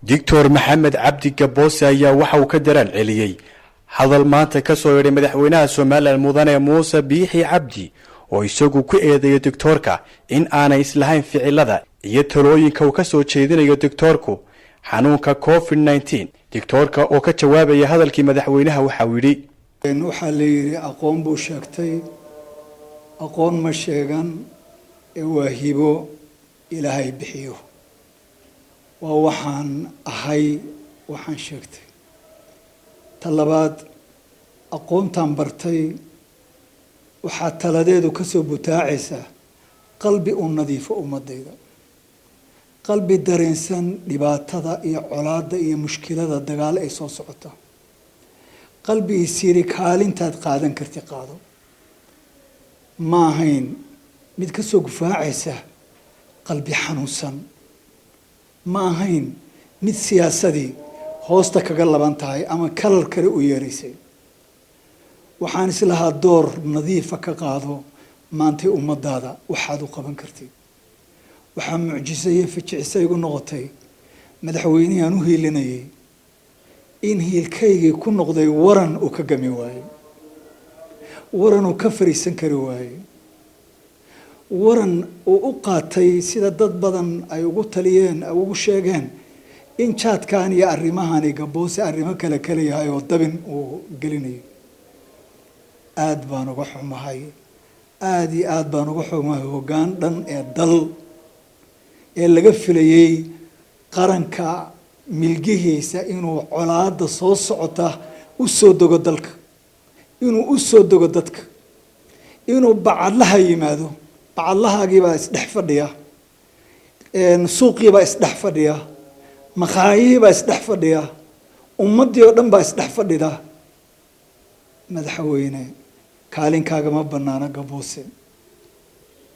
Doctor Maxamed Cabdi Gaboose ayaa waxa uu ka daraan celiyey hadal maanta ka soo yeedhay madaxweynaha Somaliland, mudane Muuse Biixi Cabdi, oo isagu ku eedeeyo doctoorka in aanay islahayn ficilada iyo talooyinka uu ka soo jeedinayo doctoorku xanuunka COVID-19. Doctoorka oo ka jawaabaya hadalkii madaxweynaha waxa uu yidhi: Waxaa la yidhi aqoon buu sheegtay. Aqoon ma sheegan ee waa hibo Ilaahay bixiyo. Waa waxaan ahay waxaan sheegtay. Ta labaad, aqoontaan bartay waxaa taladeedu ka soo butaacaysaa qalbi u nadiifo ummadayda, qalbi dareensan dhibaatada iyo colaadda iyo mushkilada dagaalo ay soo socota, qalbi is yiri kaalintaad qaadan karti qaado. Ma ahayn mid ka soo gufaacaysa qalbi xanuunsan, ma ahayn mid siyaasadii hoosta kaga laban tahay ama kalar kale u yeeraysay. Waxaan islahaa door nadiifa ka qaado maantay ummadaada waxaad u qaban kartid. Waxaa mucjiso iyo fijicisa igu noqotay madaxweynihii aan u hiilinayay in hiilkaygii ku noqday waran uu ka gami waayey, waran uu ka fariisan kari waayey, waran uu u qaatay sida dad badan ay ugu taliyeen, ay ugu sheegeen in jaadkan iyo arrimahani Gaboose arrimo kale kale yahay oo dabin uu gelinayo. Aada baan uga xumahay, aada iyo aada baan uga xumahay. Hoggaan dhan ee dal ee laga filayey qaranka milgihiisa inuu colaadda soo socota u soo dego dalka, inuu u soo dego dadka, inuu bacadlaha yimaado. Bacadlahaagiibaa isdhex fadhiya, suuqiibaa isdhex fadhiya, makaayihiibaa isdhex fadhiya, ummaddii oo dhan baa isdhex fadhida. Madaxweyne, kaalinkaagama bannaano Gaboose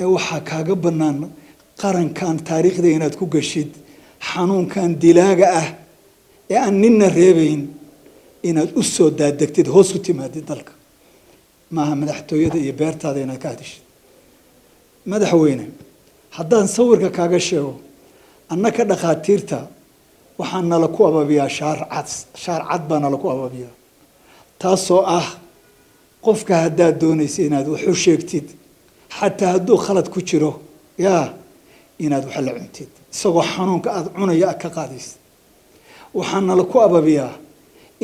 ee waxaa kaaga bannaan qarankan taariikhda inaad ku gashid xanuunkan dilaaga ah ee aan ninna reebayn, inaad u soo daadegtid, hoos u timaadid dalka, maaha madaxtooyada iyo beertaada inaad ka hadishid. Madaxweyne, haddaan sawirka kaaga sheego, annaka dhakhaatiirta waxaa nala ku ababiyaa shaar cad. Shaar cad baa nala ku ababiyaa, taasoo ah qofka haddaad doonaysa inaad wax u sheegtid, xataa hadduu khalad ku jiro, yaa inaad wax la cuntid isagoo xanuunka aada cunaya aad ka qaadaysid. Waxaa nala ku ababiyaa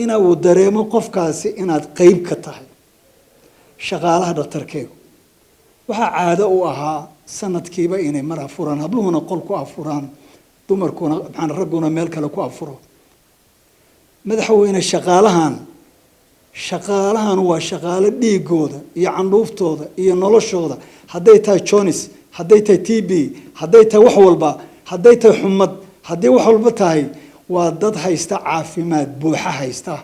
ina uu dareemo qofkaasi inaad qeyb ka tahay. Shaqaalaha dhakhtarkeygu waxaa caado u ahaa sanadkiiba inay mar afuraan, habluhuna qol ku afuraan, dumarkuna maxaan ragguna meel kale ku afuro. Madaxweyne, shaqaalahan waa shaqaalo dhiigooda iyo candhuuftooda iyo noloshooda, hadday tahay jonis, hadday tahay TB, hadday tahay wax walba, hadday tahay xumad, hadday wax walba tahay, waa dad haysta caafimaad buuxa haysta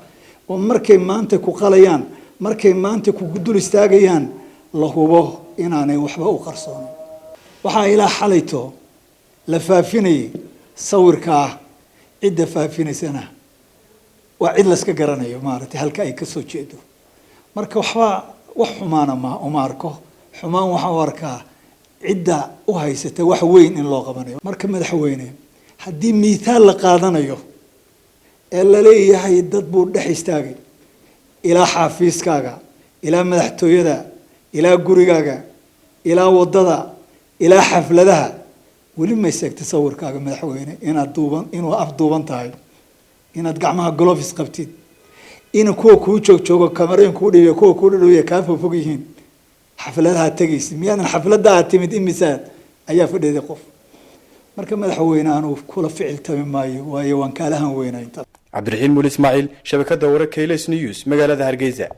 oo markay maanta ku qalayaan, markay maanta kugu dul istaagayaan, la hubo inaanay waxba u qarsoonayn. Waxaa ilaa xalayto la faafinayay sawirkaa. Cidda faafinaysana waa cid layska garanayo, maaragtay, halka ay ka soo jeedo. Marka waxba wax xumaana ma uma arko. Xumaan waxaan u arkaa cidda u haysata wax weyn in loo qabanayo. Marka madaxweyne, haddii miithaal la qaadanayo ee laleeyahay dad buu dhex istaagay, ilaa xaafiiskaaga, ilaa madaxtooyada, ilaa gurigaaga, ilaa waddada, ilaa xafladaha, weli may seegtay sawirkaaga, madaxweyne, inaad duuban, inuu af duuban tahay, inaad gacmaha gloves qabtid, in kuwa kuu joog joogo kamarooyin kuu dhibiyo, kuwa kuu dhadhowiya kaa fogfog yihiin. Xafladaha tegaysid, miyaadan xafladda aad timid imisaad ayaa fadhiday qof? Marka madaxweyne, anuu kula ficiltami maayo, waayo waan kaalahan weynaa intaas. Cabdiraxiin Muul Ismaaciil, shabakada wararka Ilays News, magaalada Hargeysa.